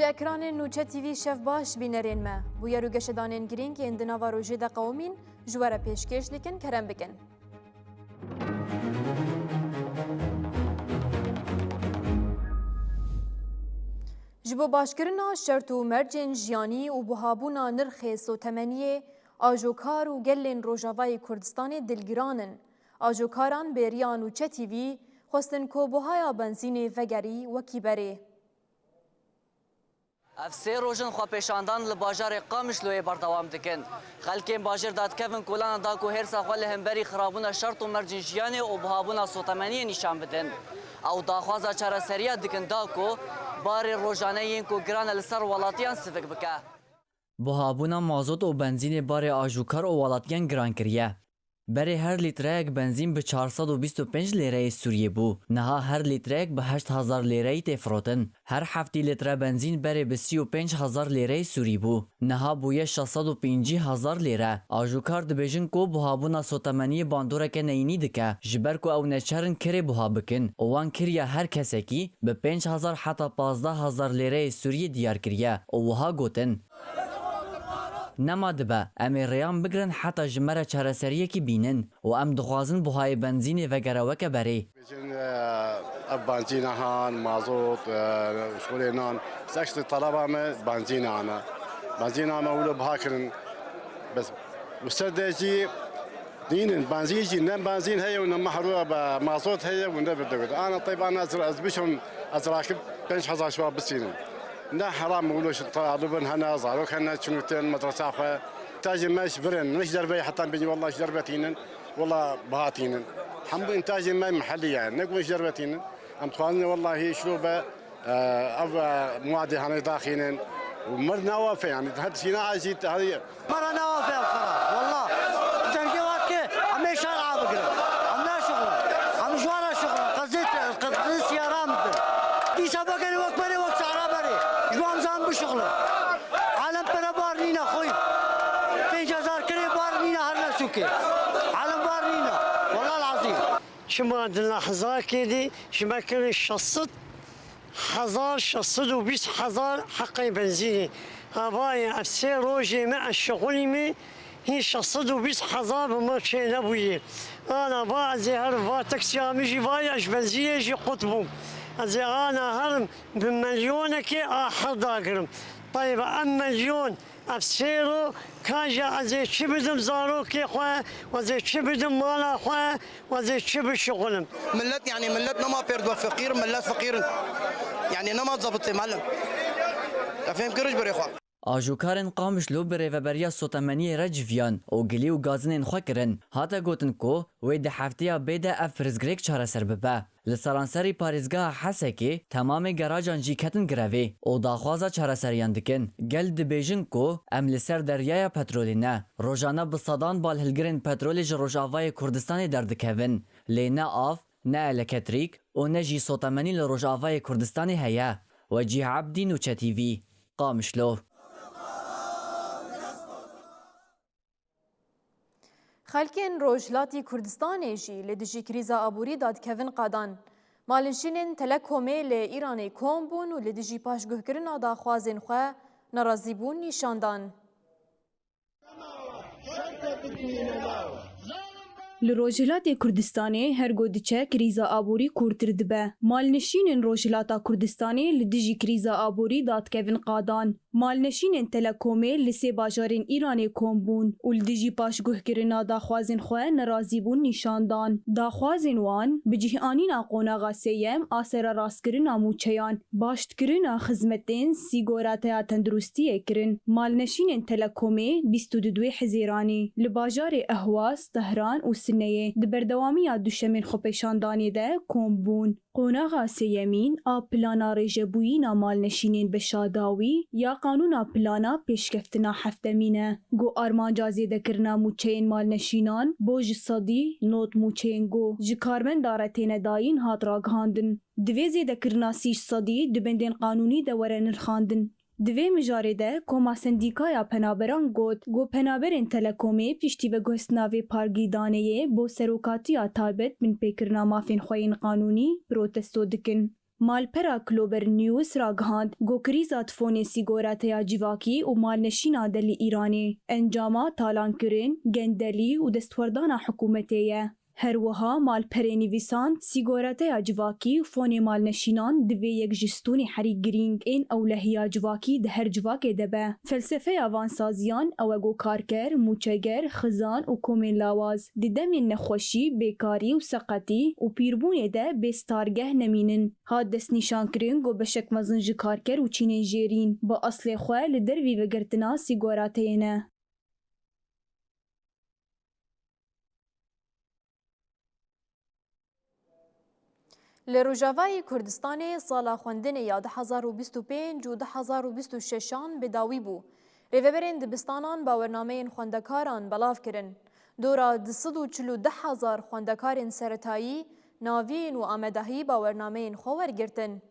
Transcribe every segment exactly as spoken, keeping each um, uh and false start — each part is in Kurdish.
Ekranên Nûçe T V şev baş bînerên me. Bûyer û geşedanên girîng yên di nava rojê de qewimîn ji we re pêşkêş dikin, kerem bikin. Ji bo başkirina şert û mercên jiyanî û buhabûna nirxê sotemeniyê, ajokar û gelên Rojavayê Kurdistanê dilgiran in. Ajokaran bêriya Nûçe T V xwestin ku buhaya benzînê vegerî wekî berê. Ev sê roj in xwepêşandan li bajarê Qamişloyê berdewam dikin. Xelkên bajêr dadikevin kolana da ku hêrsa xwe li hemberî xirabûna şert û mercên jiyanê û buhabûna sotemeniyê nîşan bidin. Ew daxwaza çareseriya dikin da ku barê rojane yên ku giran e li ser welatiyan sivik bike. Buhabûna mazot û benzînê barê ajûkar û welatiyan giran kiriye. Berê her lîtreyek benzîn bi çar sed û bîst û pênc lêreyê Sûriyê bû. Niha her lîtreyek bi heşt hezar lêreyî tê firotin. Her heftî lître benzîn berê bi sî û pênc hezar lêreyê Sûrî bû. Niha bûye şeş sed û pêncî hezar lêre. Ajûkar dibêjin ku buhabûna sotemeniyê bandoreke neyînî dike, ji ber ku ew neçer in kirê buha bikin û wan kiriya her kesekî bi pênc hezar heta pazdeh hezar lêreyê Sûriyê diyar kiriye û wiha gotin, Nema dibe, em ê rêyan bigirin heta ji me re çareseriyekî bînin û em dixwazin buhayê benzînê vegere weke berê. Bêjin, e, ev benzîna han, mazot, e, şolê nan, sextî talaba me benzîna me. Benzîna me wilo biha kirin. Bes, û ser de jî nînin, benzîn jî, ne benzîn heye û ne mahruya be, mazot heye û ne bi dewir. Ana teyb ana ez, ez bişom, ez rakib pênc hezar şuwa bisînim. Ne heram wilo şi talibin hene, zarok hene, çinûtin medresa xwe. Tajê me ji vir in, ne ji derve, heta bêjin, wallah ji derve tînin, wallah biha tînin. Hemû întajê me mihellî ye, ne ku ji derve tînin. Em dixwazin, wallahî, şiro be, e, ev, e, muadê hanê daxînin. Û mir nawafe, yanî, her tîna a jî, her Mara nawafe ev qerar. Wallah. Dengê wat ke em ê şer a bigirin. Em naşixulin. Em ji wan re şixulin. Qezê, qezê siyara min dir. Dîsa vegerê wek berê, wek sehra berê. Ji wan zan bişixulin. Alem pere bar nîne xwî. Pênc hezar kirê bar nîne her ne sûkê. Alem bar nîne. Wallah lazîm. Çima di lehzakê de ji me kirin şeş sed hezar, şeş sed û bîst hezar heqê benzînê. Evayê ev sê rojê me ez şixulî me, hîn şeş sed û bîst hezar bi me çê nebûye. Ana va ez ê her va teksiya min jî vayê ez ji benzînê jî qut bûm. Ez ê ana herim bi milyonekê a her dagirim. Teybe em milyon, ev sê ro, ka jî ez ê çi bidim zarokê xwe, ez ê çi bidim mala xwe, ez ê çi bişixulim. Millet, yani millet nema pêr dibe, feqîr, millet feqîr in. Yani nema zabitê, melim. Te fêm kiriş birê xwe. Ajûkarên Qamişlo bi rêveberiya sotemeniyê re civiyan û gilî û gazinên xwe kirin. Hate gotin ku wê di hefteya bê de ev pirsgirêk çareser bibe. Li seranserî parêzgeha Hesekê temamê gerajan jî ketin grevê û daxwaza çareseriyan dikin. Gel dibêjin ku em li ser deryaya petrolê ne. Rojane bi sedan balhilgirên petrolê ji Rojavayê Kurdistanê derdikevin. Lê ne av, ne eleketrîk û ne jî sotemenî li Rojavayê Kurdistanê heye. Wecîh Ebdî, Nûçe T V, Qamişlo. Xelkên Rojhilatî Kurdistanê jî li dijî krîza aborî dadikevin qadan. Malnişînên Telekomê li Îranê kom bûn û li dijî paşguhkirina daxwazên xwe nerazîbûn nîşan dan. Li Rojhilatê Kurdistanê her go diçe krîza aborî kûrtir dibe. Malnişînên Rojhilata Kurdistanê li dijî krîza aborî dadikevin qadan. Malnişînên Telekomê li sê bajarên Îranê kom bûn û li dijî paşguhkirina daxwazên xwe nerazîbûn nîşan dan. Daxwazên wan, bicihanîna qonaxa sêyem a sererastkirina mûçeyan, baştkirina xizmetên sîgorateya tenduristiyê kirin. Malneşînên Telekomê bîst û du duê Hizêranê li bajarê Ehwas, Tehran û Sineyê di berdewamiya duşemên xwepêşandanê de kom bûn. Qonaxa sêyemîn a plana rêjebûyîna malneşînên beşa dawî ya qanûna plana pêşkeftina heftemîn e. Ku armanca zêdekirina mûçeyên malneşînan bo ji sedî nod mûçeyên ku ji karmenda re têne dayîn hat ragihandin. Divê zêdekirina sî sedî di bendên qanûnî de were nirxandin. Di vê mijarê de Koma Sendîkaya Penaberan got ku penaberên Telekomê piştî veguhestina vê pargîdaneyê bo Serokatiya Taybet Binpêkirina Mafên Xwe yên Qanûnî protesto dikin. Malpera Clover News ragihand ku krîza di fonê sîgoreteya civakî û malneşîna de li Îranê encama talankirin, gendelî û destwerdana hikûmetê ye. Her wiha malperê nivîsand, sîgoreteya civakî û fonê malneşînan divê yek ji stûnê herî girîng ên ewlehiya civakî di her civakê de be. Felsefeya van saziyan ew e ku karker, mûçeger, xizan û komên lawaz di demên nexweşî, bêkarî û seqetî û pîrbûnê de bê stargeh nemînin. Hat destnîşankirin ku beşek mezin ji karker û çînên jêrîn bi eslê xwe li dervî vegirtina sîgorateyê ne. Li Rojavayê Kurdistanê sala xwendinê ya du hezar û bîst û pênc û du hezar û bîst û şeşan bi dawî bû. Rêveberên dibistanan bawernameyên xwendekaran belav kirin. Dora du sed û çil û du hezar xwendekarên seretayî, navîn û amadehî bawernameyên xwe wergirtin.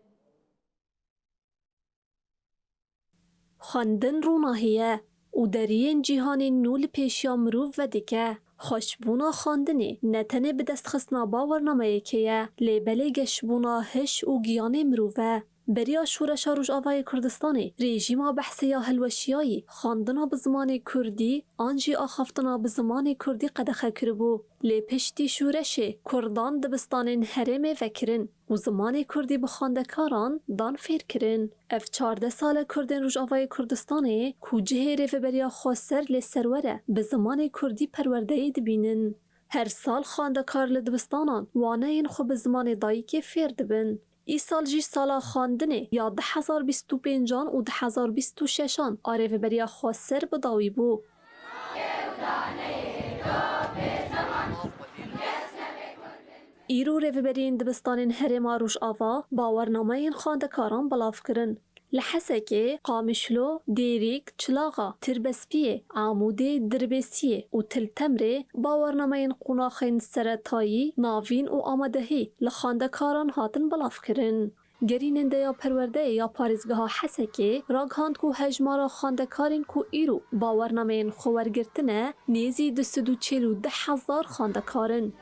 Xwendin ronahî ye û deriyên cîhanê nû li pêşiya mirov vedike. Xweşbûna xwendinê ne tenê bi destxistina bawernameyekê ye, lê belê geşbûna hiş û giyanê mirov e. Beriya Şoreşa Rojavayê Kurdistanê, rejîma behsê ya hilweşiyayî xwendina bi zimanê kurdî an jî axaftina bi zimanê kurdî qedexe kiribû. Lê piştî şoreşê kurdan dibistanên herêmê vekirin û zimanê kurdî bi xwendekaran dan fêrkirin. Ev çardeh sal e kurdên Rojavayê Kurdistanê ku cihê rêveberiya xweser lê serwer e, bi zimanê kurdî perwerdeyê dibînin. Her sal xwendekar li dibistanan waneyên xwe bi zimanê dayikê fêr dibin. Îsal jî sala xwendinê ya du hezar bîst û pêncan û du hezar bîst û şeşan a Rêveberiya Xweser bi dawî bû. Îro rêveberiyên dibistanên herêma Rojava bawernameyên xwendekaran belav kirin. Li Hesekê, Qamişlo, Dêrîk, Çilaxa, Tirbespiyê, Amûdê, Dirbêsiyê û Til Temrê bawernameyên qonaxên seretayî, navîn û amadehî li xwendekaran hatin belavkirin. Gerînendeya perwerdeyê ya parêzgeha Hesekê ragihand ku hejmara xwendekarên ku îro bawernameyên xwe wergirtine nêzî du sed û çil û du hezar xwendekar in.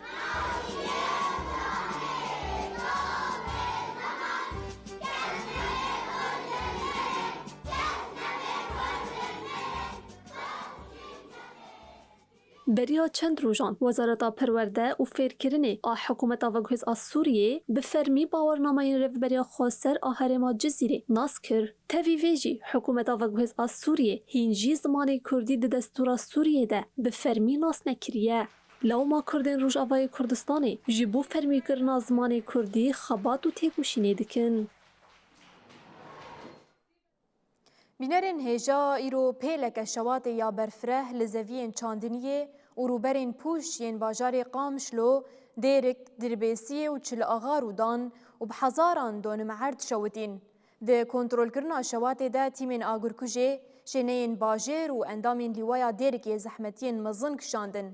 Beriya çend rojan Wezareta Perwerde û Fêrkirinê a Hikûmeta Veguhêz a Sûriyê bi fermî bawernameyên Rêveberiya Xweser a Herêma Cizîrê nas kir. Tevî vê jî Hikûmeta Veguhêz a Sûriyê hîn jî zimanê kurdî di destûra Sûriyê de bi fermî nas nekiriye. Lewma kurdên Rojavayê Kurdistanê ji bo fermîkirina zimanê kurdî xebat û têkoşînê dikin. Bînerên hêja, îro pêleke şewatê ya berfireh li zeviyên çandiniyê û rûberên pûş yên bajarê Qamişlo, Dêrik, Dirbêsiyê û Çil Axa rû dan û bi hezaran donim erd şewitîn. Di kontrolkirina şewatê de tîmên agirkujê, şêneyên bajêr û endamên Lîwaya Dêrikê zehmetiyên mezin kişandin.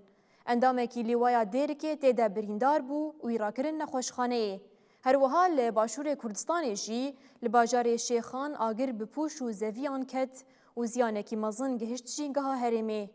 Endamekî Lîwaya Dêrikê tê de birîndar bû û wî rakirin nexweşxaneyê. Her wiha li Başûrê Kurdistanê jî li bajarê Şêxan agir bi pûş û zeviyan ket û ziyanekî mezin gihişt jîngeha herêmê.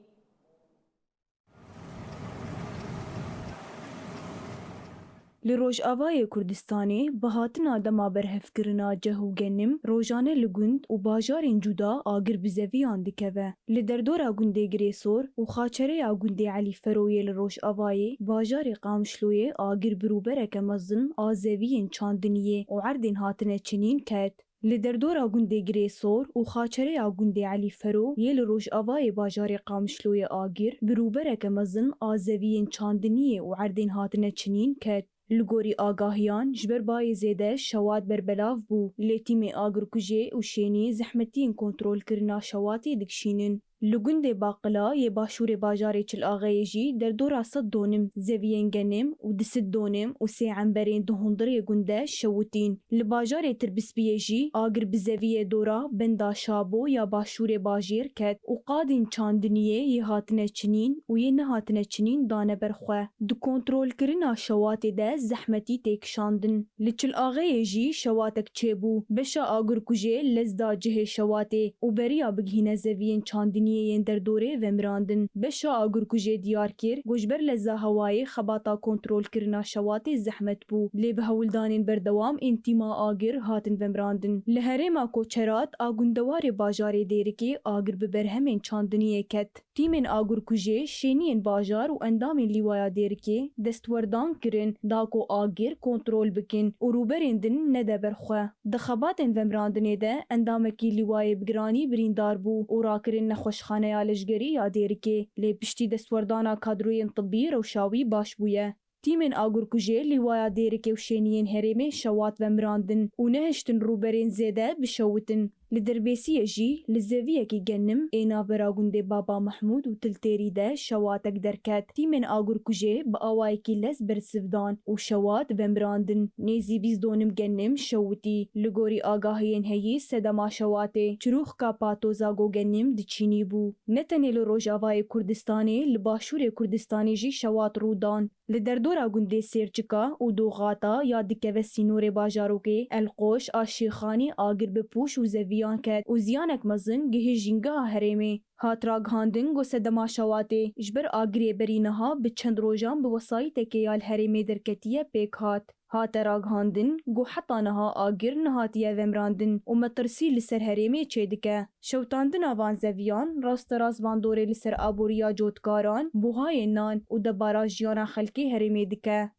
Li Rojavayê Kurdistanê bi hatina dema berhevkirina ceh û genim rojane li gund û bajarên cuda agir bi zeviyan dikeve. Li derdora gundê Girêsor û xaçereya gundê Elî Fero yê li rojavayê bajarê Qamişloyê agir bi rûbereke mezin a zeviyên çandiniyê û erdên hatine çinîn ket. Li derdora gundê Girêsor û xaçereya gundê Elî Fero yê li rojavayê bajarê Qamişloyê agir bi rûbereke mezin a zeviyên çandiniyê û erdên hatine çinîn ket. Li gorî agahiyan, ji ber bayê zêde şewat berbelav bû, lê tîmê agirkujê û şênî zehmetiyên kontrolkirina şewatê dikişînin. Li gundê Baqila yê başûrê bajarê Çil Axeyê jî derdora sed donim zeviyên genim û du sed donim û sê emberên di hundirê gund de şewitîn. Li bajarê Tirbispiyê jî agir bi zeviyê dora Benda Şabo ya başûrê bajêr ket û qadên çandiniyê yê hatine çinîn û yê nehatine çinîn dane ber xwe. Di kontrolkirina şewatê de zehmetî tê kişandin. Li Çil Axeyê jî şewatek çêbû. Beşa agirkujê lez da cihê şewatê û beriya bigihîne zeviyên çandiniyê. yên derdorê vemirandin. Beşa agirkujê diyar kir ku ji ber leza hewayê xebata kontrolkirina şewatê zehmet bû, lê bi hewldanên berdewam ên tîma agir hatin vemirandin. Li herêma Koçerat a gundewarê bajarê Dêrikê agir bi berhemên çandiniyê ket. Tîmên agirkujê, şêniyên bajar û endamên Lîwaya Dêrikê destwerdan kirin da ku agir kontrol bikin û rûberên din nede ber xwe. Di xebatên vemirandinê de endamekî Lîwayê bi giranî birîndar bû û rakirin nexweşxaneya leşgerî ya Dêrikê, lê piştî destwerdana kadroyên tibbî rewşa wî baş bûye. Tîmên agirkujê Lîwaya Dêrikê û şêniyên herêmê şewat vemirandin û nehiştin rûberên zêde bişewitin. Li Dirbêsiyê jî li zeviyekî genim ê navbera gundê Baba Mehmûd û Tiltêrî de şewatek derket. Tîmên agirkujê bi awayekî lez bersiv dan û şewat vemirandin. Nêzî bîst donim genim şewitî. Li gorî agahiyên heyî sedema şewatê çirûxka patoza go genim diçînîbû. Ne tenê li Rojavayê Kurdistanê, li Başûrê Kurdistanê jî şewat rû dan. Li derdora gundê Sêrçika û Doxata ya dikeve sînorê bajarokê Elqoş a Şêxanî agir bi pûş û zeviyan ket û ziyanek mezin gihîşt jîngeha herêmê. Hat ragihandin ku sedema şewatê ji ber agirê berî niha bi çend rojan bi wesayîtekê ya li herêmê derketiye pêk hat. Hate ragihandin ku heta niha agir nehatiye vemirandin û metirsî li ser herêmê çêdike. Şewitandina van zeviyan rasterast bandorê li ser aboriya cotkaran, buhayên nan û debara jiyana xelkê herêmê dike.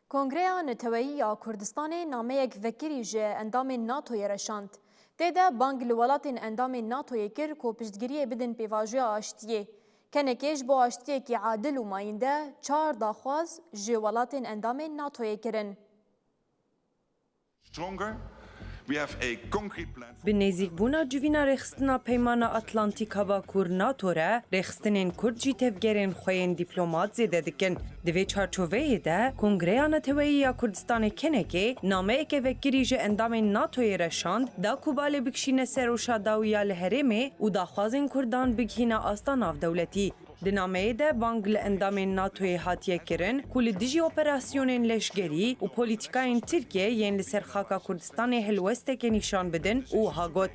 Kongreya Neteweyî ya Kurdistanê nameyek vekirî ji endamên NATOyê re şand. Tê de bang li welatên endamên NATOyê kir ku piştgiriyê bidin pêvajoya aştiyê. Kenekê ji bo aştiyekî adil û mayînde çar daxwaz ji welatên endamên NATOyê kirin. Stronger. We have a concrete plan for Bi nêzîkbûna civîna rêxistina Peymana Atlantîk a Bakur NATO re, rêxistinên Kurd jî tevgerên xwe yên dîplomat zêde dikin. Di vê çarçoveyê de, Kongreya Neteweyî ya Kurdistanê kenekê nameyeke vekirî ji endamên NATOyê re şand, da ku balê bikişîne ser rewşa dawî ya li herêmê û daxwazên Kurdan bigihîne asta navdewletî. Di nameyê de bang li endamên NATOyê hatiye kirin ku li dijî operasyonên leşgerî û polîtîkayên Tirkiyê yên li ser xaka Kurdistanê helwesteke nîşan bidin û wiha got.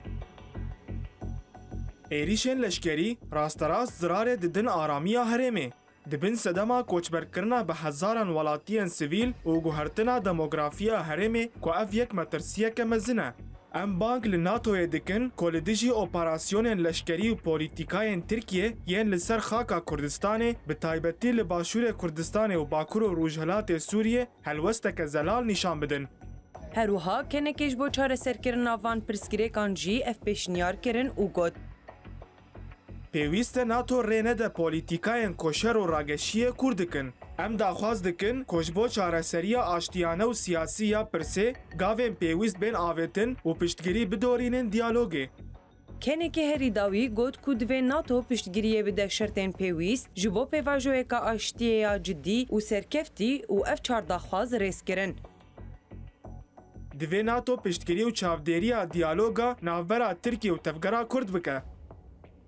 Êrîşên leşkerî rasterast zirarê didin aramiya herêmê. Di bin sedema koçberkirina bi hezaran welatiyên sivîl û guhertina demografiya herêmê ku ev yek metirsiyeke mezin e. Em bang li NATOyê dikin ku li dijî operasyonên leşkerî û polîtîkayên Tirkiyê yên li ser xaka Kurdistanê, bi taybetî li Başûrê Kurdistanê û Bakur û Rojhilatê Sûriyê helwesteke zelal nîşan bidin. Her wiha kenekê ji bo çareserkirina van pirsgirêkan jî ev pêşniyar kirin û got. Pêwîst e NATO rê nede polîtîkayên ku şer û rageşiyê kûr dikin. Em daxwaz dikin ku ji bo çareseriya aştiyane û siyasî ya pirsê gavên pêwîst bên avêtin û piştgirî bidorînin diyalogê. Kenekê herî dawî got ku divê NATO piştgiriyê bide şertên pêwîst ji bo pêvajoyeka aştiyê ya cidî û serkeftî û ev çar daxwaz rêz kirin. Divê NATO piştgirî û çavdêriya diyaloga navbera Tirkiye û tevgera Kurd bike.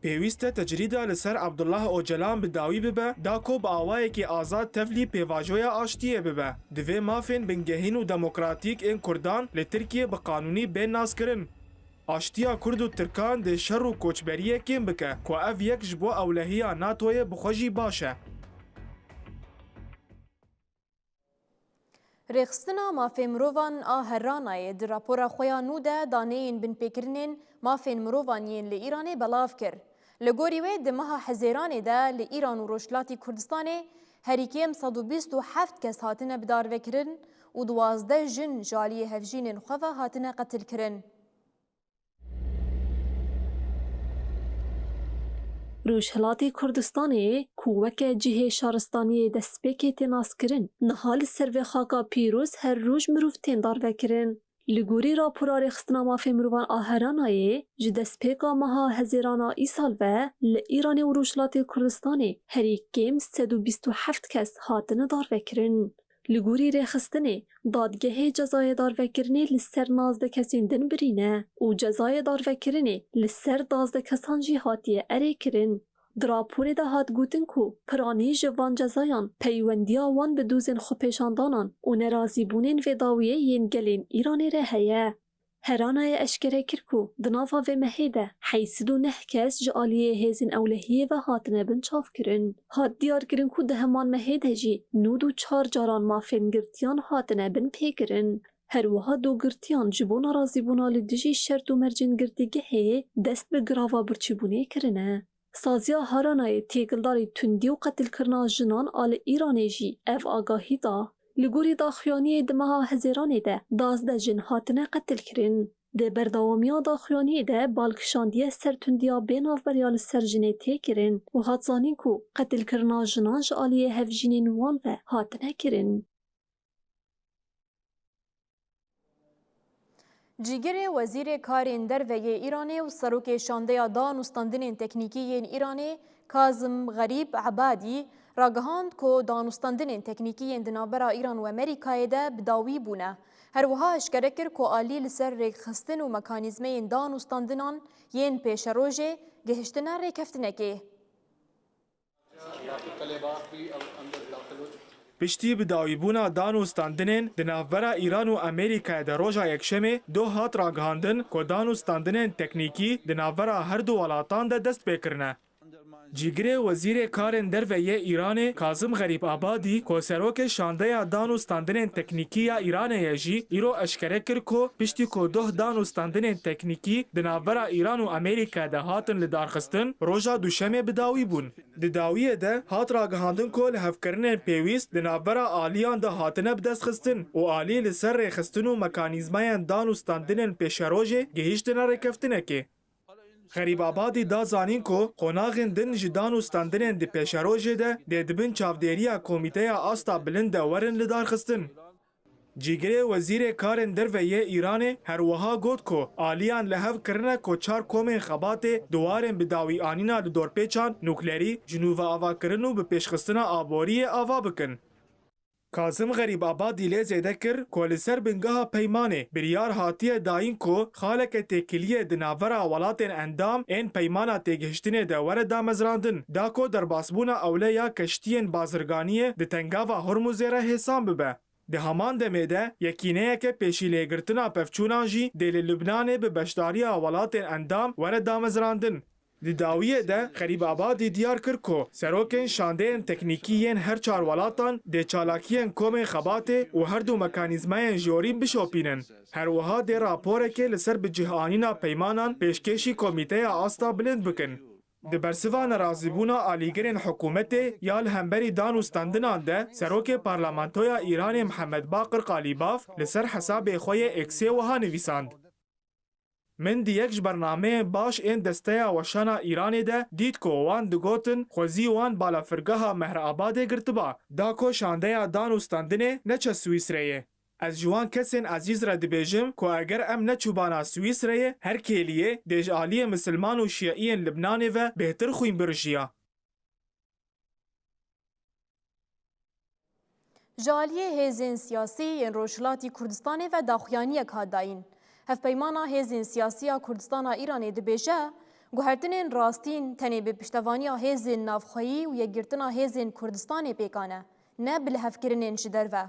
Pêwîst e tecrîda li ser Abdullah Ocalan bi dawî bibe, da ku bi awayekî azad tevlî pêvajoya aştiyê bibe. Divê mafên bingehîn û demokratîk ên Kurdan li Tirkiye bi qanûnî bên naskirin. Aştiya Kurd û Tirkan dê şer û koçberiyê kêm bike, ku ev yek ji bo ewlehiya NATOyê bi xwe jî baş e. Rêxistina Mafê Mirovan a Heranayê di rapora xwe ya nû de daneyên binpêkirinên mafên mirovan yên li Îranê belav kir. Li gorî wê, di meha Hezêranê de li Îran û Rojhilatî Kurdistanê herî kêm sed û bîst û heft kes hatine bidarvekirin û duwazdeh jin ji aliyê hevjînên xwe ve hatine qetilkirin. Rojhilatê Kurdistanê ku weke cihê şaristaniyê destpêkê tê naskirin, niha li ser vê xaka pîroz her roj mirov tên darvekirin. Li gorî rapora Rêxistina Mafê Mirovan a Heranayê, ji destpêka meha Hezêrana îsal ve li Îranê û Rojhilatê Kurdistanê herî kêm sed û bîst û heft kes hatine darvekirin. Li gorî rêxistinê, dadgehê cezayê darvekirinê li ser nazdeh kesên din birîne û cezayê darvekirinê li ser dazdeh kesan jî hatiye erêkirin. Di raporê de hat gotin ku piranî ji van cezayan peywendiya wan bi dozên xwepêşandanan û nerazîbûnên vê dawiyê yên gelên Îranê re heye. Heranayê eşkere kir ku di nava vê mehê de heyt sed û neh kes ji aliyê hêzên ewlehiyê ve hatine binçavkirin. Hat diyarkirin ku di heman mehê de jî nod û çar caran mafên girtiyan hatine binpêkirin. Her wiha dû girtiyan ji bo nerazîbûna li dijî şert û mercên girtîgehê dest bi girava birçîbûnê kirine. Saziya Haranayê têkildarî tundî û qetilkirina jinan a li Îranê jî ev agahî da. Li gorî daxuyaniyê di meha Hezêranê de duwazdeh jin hatine qetilkirin. Di berdewamiya daxuyaniyê de bal kişandiye ser tundiya bê navber ya li ser jinê tê kirin û hat zanîn ku qetilkirina jinan ji aliyê hevjînên wan ve hatine kirin. Cîgirê Wezîrê Karên Derve yê Îranê û Serokê Şandeya Dan û Standinên Teknîkî yên Îranê Kazim Xerîb Ebadî ragihand ku dan û standinên teknîkî yên di navbera Îran û Amerîkayê de bi dawî bûne. Her wiha eşkere kir ku alî li ser rêkxistin û mekanîzmeyên dan û standinan yên pêşerojê gihiştine rêkeftinekê. Piştî bidawîbûna dan û standinên di navbera Îran û Amerîkayê de roja Yekşemê doh hat ragihandin ku dan û standinên teknîkî di navbera her du welatan de dest pê kirine. Cîgirê Wezîrê Karên Derve yê Îranê Kazim Xerîb Abadî ku serokê Şandeya Dan û Standinên Teknîkî ya Îranê ye jî îro eşkere kir ku piştî ku doh dan û standinên teknîkî di navbera Îran û Amerîkayê de hatin lidarxistin, roja Duşemê bi dawî bûn. Di dawiyê de hat ragihandin ku lihevkirinên pêwîst di navbera aliyan de hatine bidestxistin û alî li ser rêxistin û mekanîzmayên dan û standinên pêşerojê gihîştine rêkeftinekê. Xerîbabadî da zanîn ku qonaxên din ji dan û standinên di pêşerojê de dê di bin çavdêriya Komîteya Asta Bilind de werin lidarxistin. Cîgirê Wezîrê Karên Derve yê Îranê her wiha got ku aliyan li hev kirine ku çar komên xebatê di warên bi dawî anîna li dorpêçan nuklerî, ji nû ve avakirin û bi pêşxistina aboriyê ava bikin. Kazim Xerîb Abadî lê zêde kir ku li ser bingeha peymanê biryar hatiye dayîn ku xaleke têkiliyê di navbera welatên endam ên peymana têgihiştinê de were damezrandin, da ku derbasbûna ewle ya keştiyên bazirganiyê di Tengava Hormuzê re hêsan bibe. Di heman demê de, yekîneyeke pêşîlêgirtina pevçûnan jî dê li Lubnanê bi beşdariya welatên endam were damezrandin. Di dawiyê de, Xerîb Abadî diyar kir ku serokên şandeyên teknîkî yên her çar welatan dê çalakiyên komên xebatê û her du mekanîzmayên jorîn bişopînin. Her wiha dê raporekê li ser bicihanîna peymanan pêşkêşî Komîteya Asta Bilind bikin. Di bersiva nerazîbûna alîgirên hikûmetê ya li hemberî dan û standinan de, serokê Parlamentoya Îranê Mihemed Baqir Qalîbaf li ser hesabê xwe yê Eksê wiha nivîsand: Min di yek ji bernameyên baş ên Desteya Weşana Îranê de dît ku wan digotin xwezî wan balafirgeha Mehrabadê girtiba, da ku şandeya dan û standinê neçe Swîsreyê. Ez ji wan kesên ezîz re dibêjim ku eger em neçûbana Swîsreyê, her kêliyê dê ji aliyê misilman û şiîyên Libnanê ve bêhtir xwîn birijiya. Ji aliyê hêzên siyasî yên Rojhilatî Kurdistanê ve daxuyaniyek hat dayîn. Hevpeymana Hêzên Siyasî ya Kurdistana Îranê dibêje, guhertinên rastîn tenê bi piştevaniya hêzên navxweyî û yekgirtina hêzên Kurdistanê pêkan e, ne bi lihevkirinên ji derve.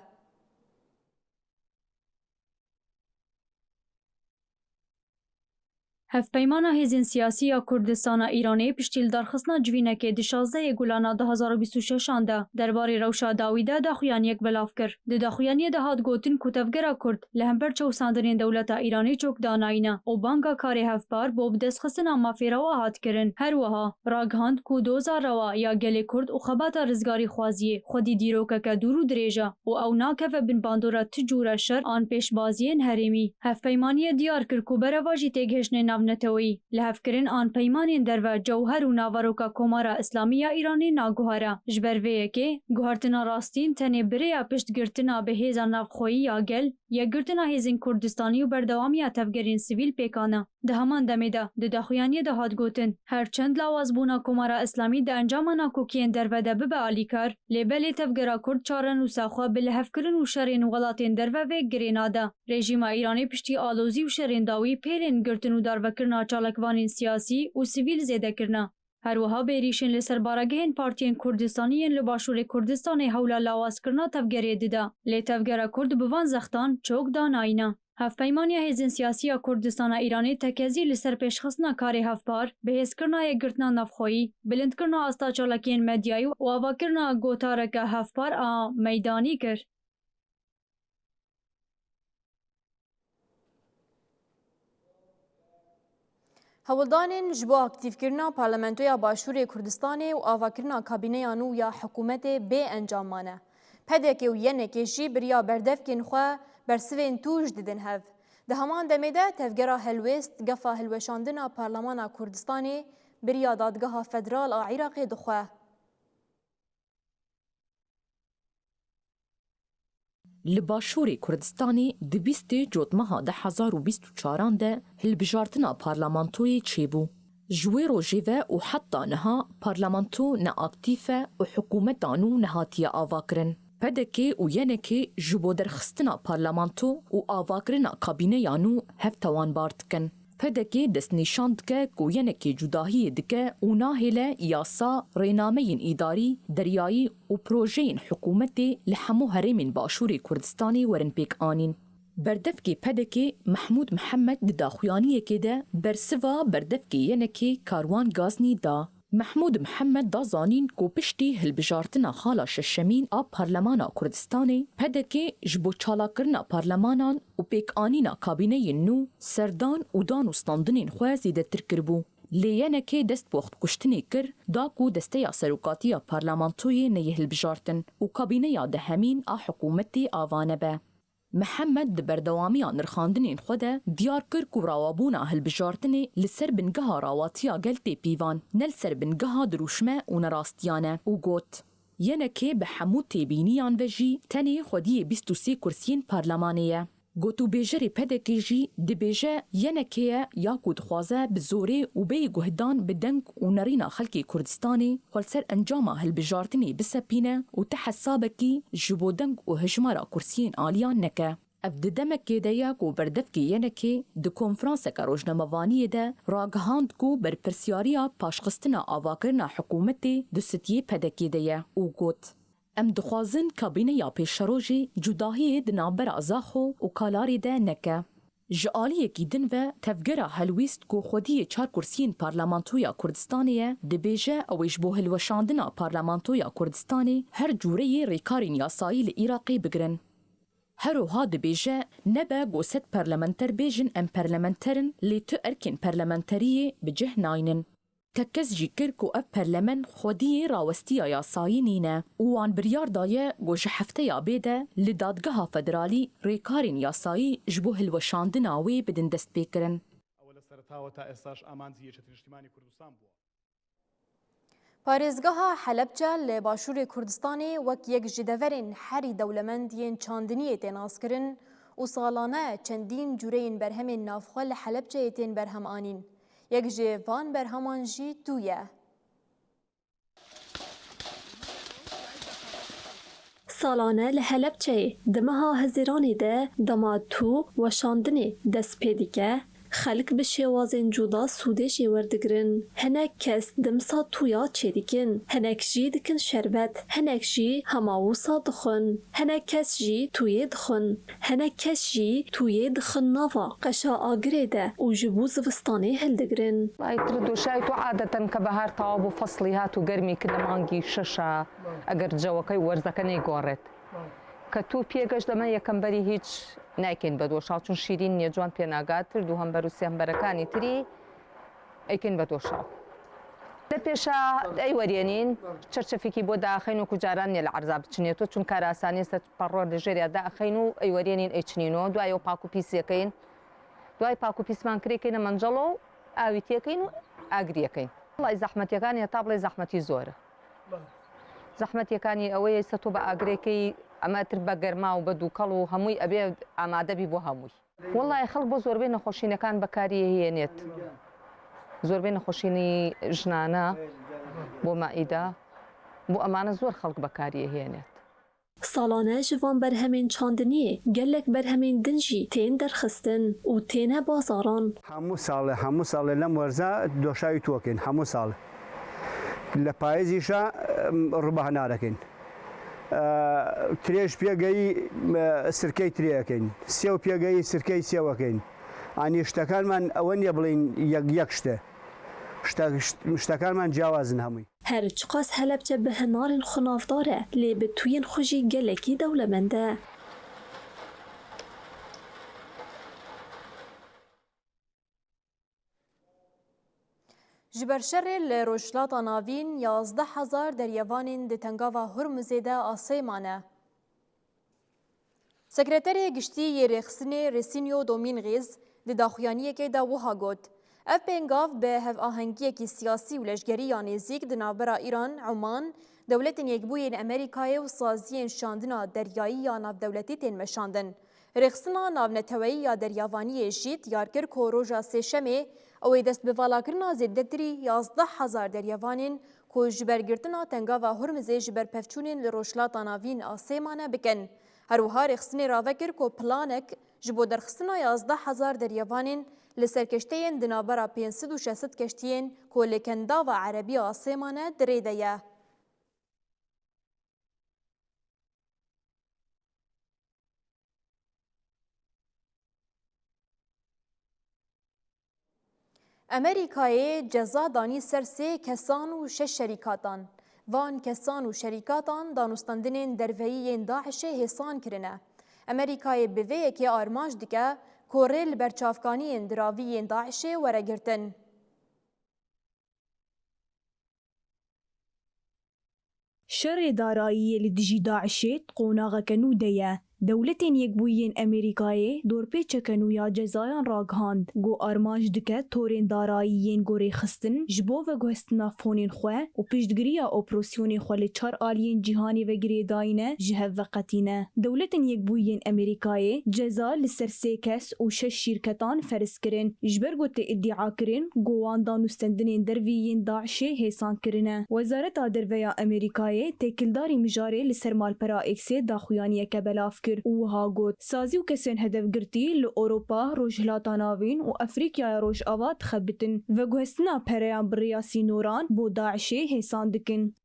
Hevpeymana Hêzên Siyasî ya Kurdistana Îranê piştî lidarxistina civînekê di şazdehê Gulana du hazar û bîst û şeşan de derbarê rewşa dawî de daxuyaniyek belav kir. Di daxuyaniyê de hat gotin ku tevgera Kurd li hember çewsandinên dewleta Îranê çok danayîne û banga karê hevpar bo bidestxistina mafê rewa hat kirin. Her wiha ragihand ku doza rewa ya gelê Kurd û xebata rizgarîxwaziyê xwedî dîrokeke dûr û dirêj e û ew nakeve bin bandora tu cûre şer an pêşbaziyên herêmî. Hevpeymaniyê diyar kir ku berevajî têgihiştinên navneteweyî, lihevkirin an peymanên derve cewher û naveroka Komara Îslamî ya Îranê naguhere. Ji ber vê yekê, guhertina rastîn tenê bi rêya piştgirtina bi hêza navxweyî ya gel, yekgirtina hêzên Kurdistanî û berdewamiya tevgerên sivîl pêkan e. Di heman demê de, di daxuyaniyê de hat gotin, her çend lawazbûna Komara Îslamî di encama nakokiyên derve de bibe alîkar, lê belê tevgera Kurd çarenûsa xwe bi lihevkirin û şerên welatên derve vê girê nade. Rejîma Îranê piştî alozî û şerên dawî pêlên girtin û darvekirina çalakvanên siyasî û sivîl zêde kirine. Her wiha bêrîşên li ser baregehên partiyên Kurdistanî yên li Başûrê Kurdistanê hewla lawazkirina tevgerê dide. Lê tevgera Kurd bi van zextan çok danayîne. Hevpeymaniya Hêzên Siyasî ya Kurdistana Îranê tekezî li ser pêşxistina karê hevpar, bihêzkirina yekgirtina navxweyî, bilindkirina asta çalakiyên medyayî û avakirina gotareke hevpar a meydanî kir. Hewldanên ji bo aktîfkirina Parlamentoya Başûrê Kurdistanê û avakirina kabîneya nû ya hikûmetê bê encam mane. P D K û Y N K jî bi riya berdevkên xwe bersivên tûj didin hev. Di heman demê de tevgera helwêst gefa hilweşandina Parlemana Kurdistanê bi riya Dadgeha Federal a Iraqê dixwe. Li Başûrê Kurdistanê di bîstê Cotmeha du hezar û bîst û çaran de hilbijartina parlamentoyê çêbû. Ji wê rojê ve û heta niha parlamento neaktîf e û hikûmeta nû nehatiye avakirin. P D K û Y N K ji bo derxistina parlamento û avakirina kabîneya nû hev tawanbar dikin. P D K destnîşan dike ku Y N K cudahiyê dike û nahêle yasa, rênameyên îdarî, deryayî û projeyên hikûmetê li hemû herêmên Başûrê Kurdistanê werin pêk anîn. Berdevkê P D K Mehmûd Mihemed di daxuyaniyekê de bersiva berdevkê Y N K Karwan Gaznî da. Mehmûd Mihemed da zanîn ku piştî hilbijartina xala şeşemîn a Parlemana Kurdistanê, P D K ji bo çalakirina parlemanan û pêkanîna kabîneyên nû serdan û dan û standinên xwe zêdetir kiribû. Lê Y N K dest bi wextkuştinê kir, da ku desteya serokatî ya parlamentoyê neyê hilbijartin û kabîneya dehemîn a hikûmetê ava nebe. Mihemed di berdewamiya nirxandinên xwe de diyar kir ku rawabûna hilbijartinê li ser bingeha rawatiya gel tê pîvan, ne li ser bingeha dirûşme û nerastiyan e û got, Y N K bi hemû têbîniyan ve jî tenê xwediyê bîst û sê kursiyên parlemanê ye. Gotûbêjerê P D K jî dibêje Y N K ye ya ku dixwaze bi zorê û bêyî guhdan bi deng û nerîna xelkê Kurdistanê xwe li ser encama hilbijartinê bisepîne û ti hesabekî ji bo deng û hejmara kursiyên aliyan neke. Ev di demekê de ye ku berdevkê Y N K di konferanseke rojnamevaniyê de ragihand ku berpirsyariya paşxistina avakirina hikûmetê di stiyê P D K de ye û got, Em dixwazin kabîneya pêşerojê cudahiyê di navbera Zaxo û Kalarê de neke. Ji aliyekî din ve tevgera helwîst ku xwediyê çar kursiyên Parlamentoya Kurdistanê ye, dibêje ew ê ji bo hilweşandina Parlamentoya Kurdistanê her cûreyê rêkarên yasayî li Iraqê bigirin. Her wiha dibêje, nebe ku sed parlamenter bêjin em parlamenter in, lê tu erkên parlamenteriyê bi cih naynin. Tekez jî kir ku ev perlemen xwediyê rawestiya yasayî nîne û wan biryar daye ku ji hefteya bê de li Dadgeha Federalî rêkarên yasayî ji bo hilweşandina wê bidin destpêkirin. ئەوە لە سەرەتاوە تا ئێستاش ئامانجی یەکێتی نیشتیمانی کوردستان بووە. Parêzgeha Helebçe li Başûrê Kurdistanê wek yek ji deverên herî dewlemend yên çandiniyê tê naskirin û salane çendîn cûreyên berhemên navxwe li Helebçeyê tên berhemanîn. Yek ji van berheman jî tû ye. Salane li Helebçeyê di meha Hezîranê de dema tû weşandinê dest pê dike, xelk bi şêwazên cuda sûdê jê werdigirin. Hinek kes dimsa tûya çêdikin, hinek jî dikin şerbet, hinek jî hema wisa dixwin, hinek kes jî tûyê dixwin. Hinek kes jî tûyê dixin nava qeşa agirê de û ji bo zivistanê hildigirin. Ay, tu doşay tu adeten ke behar tawa bû, feslî hat û germî kine mangî şeşa, eger cewekey werzeke neygoret. Ke tu piyê geş deme yekem berî hiç naykin bedoşa, çun şîrîn niye, ciwan pê nagat, pir duhem ber û sêhem berekanî tirî. Eykin bedoşa. De pêşa ey weriyênîn, çerçefekî bo daxeyn û ku caran niye li erza biçinê to, çun kar asanî se parro li jêrê daxeyn û ey weriyênîn ey çinîno. Duayê o pak û pîs yekeyn. Duayê pak û pîsman kirê keyne mencelo, awî têkeyn û agir yekeyn. Wellahî zehmetiyekaniye, tablo zehmetî zor e. Zehmetiyekaniye ew ye, se to bi agirê key, ema tir be germa û be dûkel û hemûy ebê amade bî bo hemûy. Wellahî xelk bo zorbê nexweşînekan bekariyê hênêt. Zorbê nexweşînî jinane, bo maîda, bo emane zor xelk bekariyê hênêt. Salane ji van berhemên çandiniyê gelek berhemên din jî tên derxistin û têne bazaran. Hemû sale, hemû sale lem werza doşayî tokin, hemû sale. Li payîzî şa, em, rubahnarekin. ترێژ پێگەی سرکەی ترێەکەین، سێو پێگەی سرکەی سێوەکەین. ئانی شتەکانمان ئەوە نییە بڵین یەک یەک شتە. شتە-، شت-، شتەکانمان جیاوازن هەمووی. Her çiqas Helebce bi hinarên xwe navdar e, lê bi tuyên xwe jî gelekî dewlemend e. Ji ber şerê li Rojhilata Navîn yazdeh hezar deryevanên di Tengava Hurmizê de asê mane. Sekreterê Giştî yê Rêxistinê Resinho Domingues di daxuyaniyekê de wiha got, ev pêngav bi hevahengiyekî siyasî û leşgerî ya nêzîk di navbera Îran, Oman, Dewletên Yekbûyî yên Amerîkayê û saziyên şandina deryayî ya navdewletî tên meşandin. Rêxistina navneteweyî ya deryavaniyê jî diyar kir ku roja Sêşemê ew ê dest bi valakirina zêdetirî yazdeh hezar deryevanên ku ji ber girtina Tengava Hurmizê ji ber pevçûnên li Rojhilata Navîn asê mane bikin. Her wiha rêxistinê rave kir ku planek ji bo derxistina yazdeh hezar deryevanên li serkeşteyên di navbera pênc sed û şeş sed keştiyên ku li Kendava Erebî asê mane di rê de ye. Amerîkayê ceza danî ser sê kesan û şeş şerîkatan. Van kesan û şerîkatan danûstandinên derveyî yên DAIŞê hêsan kirine. Amerîkayê bi vê yekê armanc dike ku rê li ber çavkaniyên diravî yên DAIŞê were girtin. Şerê darayî yê li dijî DAIŞê di qonaxeke nû de ye. Dewletên Yekbûyî yên Amerîkayê dorpêçeke nû ya cezayan ragihand, ku armanc dike torên darayî yên gorêxistin ji bo veguhestina fonên xwe û piştgiriya operasyonên xwe li çar aliyên cîhanê ve girêdayî ne, ji hev veqetîne. Dewletên Yekbûyî yên Amerîkayê ceza li ser sê kes û şeş şîrketan ferz kirin, ji ber ku tê îdia kirin ku wan danûstendinên dervî yên DAIŞê hêsan kirine. Wezareta Derve ya Amerîkayê têkildarî mijarê li ser malpera X-ê daxuyaniyeke belav kir û wiha got, sazî û kesên hedefgirtî li Ewropa, Rojhilata Navîn û Afrîkaya Rojava dixebitin. Veguhestina pereyan bi rêya sînoran bo DAIŞê hêsan dikin.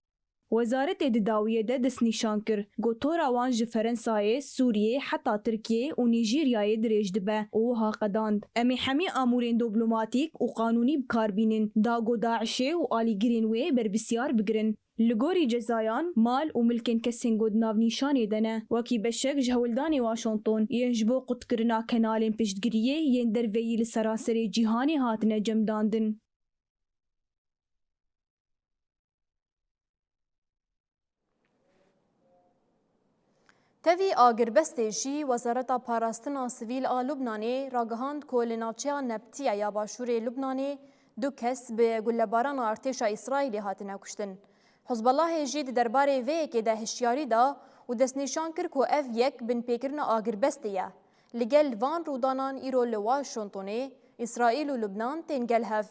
Wezaretê di dawiyê de destnîşan kir, got tora wan ji Ferensayê, Sûriyê heta Tirkiyê û Nîjîryayê dirêj dibe û wiha qedand, em ê hemî amûrên dîplomatîk û qanûnî bi kar bînin, da ku DAIŞê û alîgirên wê berpirsiyar bigirin. Li gorî cezayan, mal û milkên kesên ku di navnîşanê de ne, wekî beşek ji hewldanê Washington yên ji bo qutkirina kenalên piştgiriyê yên derveyî li seranserê cîhanê hatine cemdandin. Tevî agirbestê jî, Wezareta Parastina Sivîl a Lubnanê ragihand ku li navçeya Nebtiye ya başûrê Lubnanê du kes bi gulebarana artêşa Îsraîlê hatine kuştin. Hizbullahê jî di derbarê vê yekê de hişyarî da û destnîşan kir ku ev yek binpêkirina agirbestê ye. Li gel van rûdanan îro li Washingtonê Îsraîl û Lubnan tên gel hev.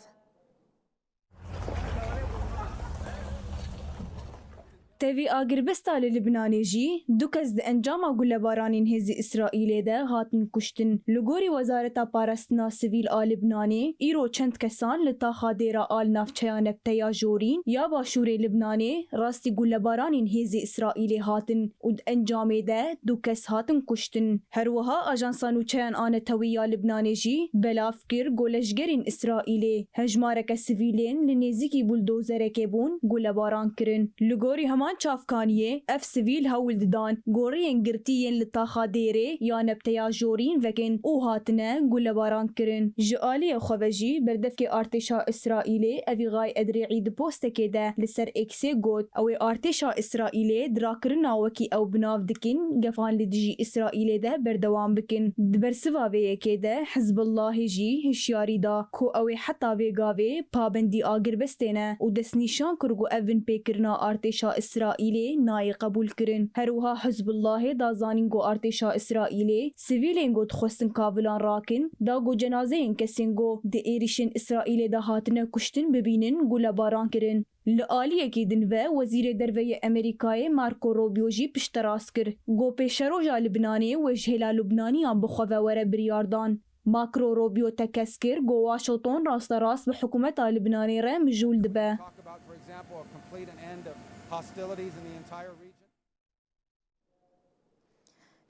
Tevî agirbesta li Libnanê jî du kes di encama gulebaranên hêzê Îsraîlê de hatin kuştin. Li gorî Wezareta Parastina Sivîl a Libnanê, îro çend kesan li taxa Dêra Al navçeya Nebteya Jorîn ya başûrê Libnanê rastî gulebaranên hêzê Îsraîlê hatin û di encamê de du kes hatin kuştin. Her wiha Ajansa Nûçeyan a Netewî ya Libnanê jî belav kir ku leşgerên Îsraîlê hejmareke sivîlên li nêzîkî buldozerekê bûn gulebaran kirin. Li gorî heman çavkaniyê, ev sivîl hewl didan goriyên girtî yên li taxa Dêrê ya Nebteya Jorîn vekin û hatine gulebaran kirin. Ji aliyê xwe ve jî berdevkê artêşa Îsraîlê Evîgay Edrîî di postekê de li ser X-ê got, ew ê artêşa Îsraîlê di rakirina wekî ew bi nav dikin gefan li dijî Îsraîlê de berdewam bikin. Di bersiva vê yekê de Hizbullahê jî hişyarî da ku ew ê heta vê gavê pabendî agirbestê ne û destnîşan kir ku ev binpêkirina artêşa Îsraîlê nayê qebûlkirin. Her wiha Hizbullahê da zanîn ku artêşa Îsraîlê sivîlên ku dixwestin kavilan rakin, da ku cenazeyên kesên ku di êrîşên Îsraîlê de hatine kuştin bibînin, gulebaran kirin. Li aliyekî din ve Wezîrê Derve yê Amerîkayê Marco Rubio jî pişterast kir, got pêşeroja Libnanê wê ji hêla Lubnaniyan bi xwe ve were biryardan. Marco Rubio tekez kir, got Washington rasterast bi hikûmeta Libnanê re mijûl dibe. Talk about, for example, a complete an end of hostilities in the entire region.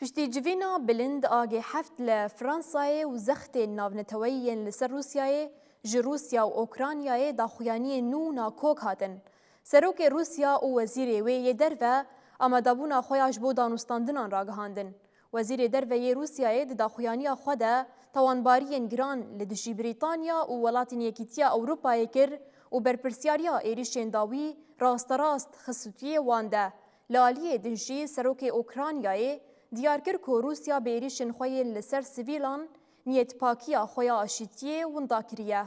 Piştî civîna bilind a G heft li Fransayê û zextên navneteweyî yên li ser Rûsyayê, ji Rûsya û Okraynayê daxuyaniyên nû nakok hatin. Serokê Rûsya û wezîrê wê yê derve amadebûna xwe ya ji bo danûstandinan ragihandin. Wezîrê Derve yê Rûsyayê di daxuyaniya xwe de tawanbariyên giran li dijî Brîtanya û Welatên Yekîtiya Ewropayê kir û berpirsyariya êrîşên dawî rasterast xist stûyê wan de. Li aliyê din jî serokê Okraynayê diyar kir ku Rûsya bi êrîşên xwe yên li ser sivîlan niyetpakiya xwe ya aşîtiyê winda kiriye.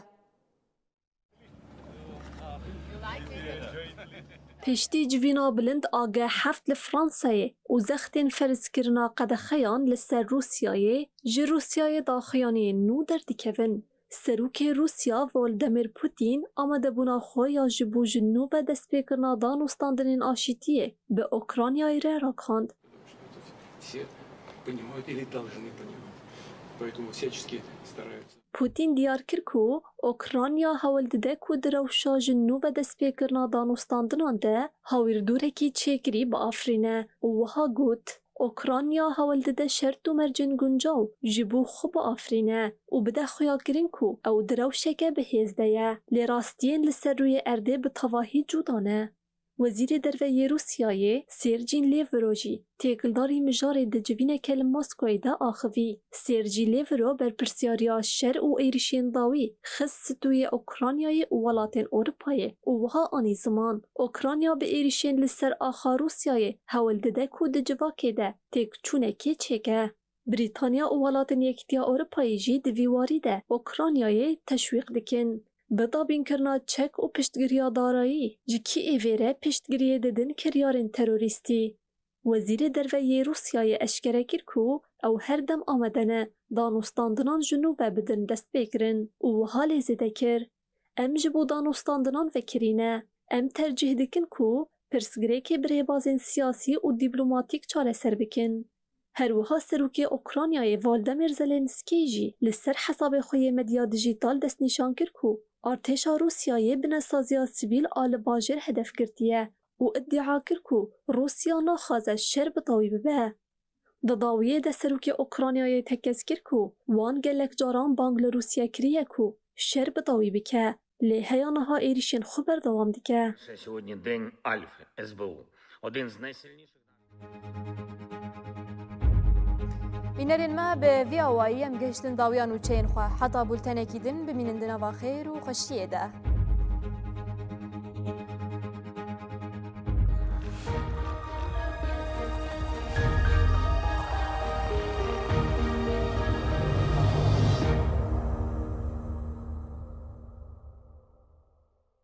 Piştî civîna bilind a G heft li Fransayê û zextên ferzkirina qedexeyan li ser Rûsyayê, ji Rûsyayê daxuyaniyên nû derdikevin. Serokê Rûsya Volodymyr Putin amadebûna xwe ya ji bo ji nû ve destpêkirina danûstandinên aşîtiyê bi Okraynayê re ragihand. Все понимают или должны понимать. Поэтому всячески стараются. Putin diyar kir ku Okrayna hewl dide ku di rewşa ji nû ve destpêkirina danûstandinan de hawîrdûrekî çêkirî biafirîne û wiha got, Okrayna hewl dide şert û mercên guncaw ji bo xwe biafirîne û bide xuyakirin ku ew di rewşeke bi hêz de ye, lê rastiyên li ser rûyê erdê bi tevahî cuda ne. Wezîrê Derve yê Rûsyayê Sergî Lêvro jî têkildarî mijarê di civîneke li Moskowê de axivî. Sergî Lêvro berpirsyariya şer û êrîşên dawî xist stûyê Okraynayê û welatên Ewropayê û wiha anî ziman, Okrayna bi êrîşên li ser axa Rûsyayê hewl dide ku di civakê de têkçûnekê çêke. Brîtanya û Welatên Yekîtiya Ewropayê jî di vî warî de Okraynayê teşwîq dikin. Bi dabînkirina çek û piştgiriya darayî ji Kîevê re piştgiriyê didin kiryarên terorîstî. Wezîrê Derve yê Rûsyayê eşkere kir ku ew her dem amade ne danûstandinan ji nû ve bidin destpêkirin û wiha lê zêde kir, Em ji bo danûstandinan vekirî ne. Em tercîh dikin ku pirsgirêkê bi rêbazên siyasî û dîplomatîk çareser bikin. Her wiha serokê Okraynayê Volodymyr Zelensky jî li ser hesabê xwe yê medya dijîtal destnîşan kir ku artêşa Rûsyayê binesaziya sivîl a li bajêr hedef girtiye û îdia kir ku Rûsya naxwaze şer bi dawî bibe. Di dawiyê de serokê Okraynayê tekez kir ku wan gelek caran bang li Rûsya kiriye ku şer bi dawî bike, lê heya niha êrîşên xwe berdewam dike. Ще сьогодні день Альфи, СБУ. Один з найсильніших. Bînerên me, bi vî awayî em gihiştin dawiya nûçeyên xwe. Heta bultenekî din bimînin di nava xêr û xweşiyê de.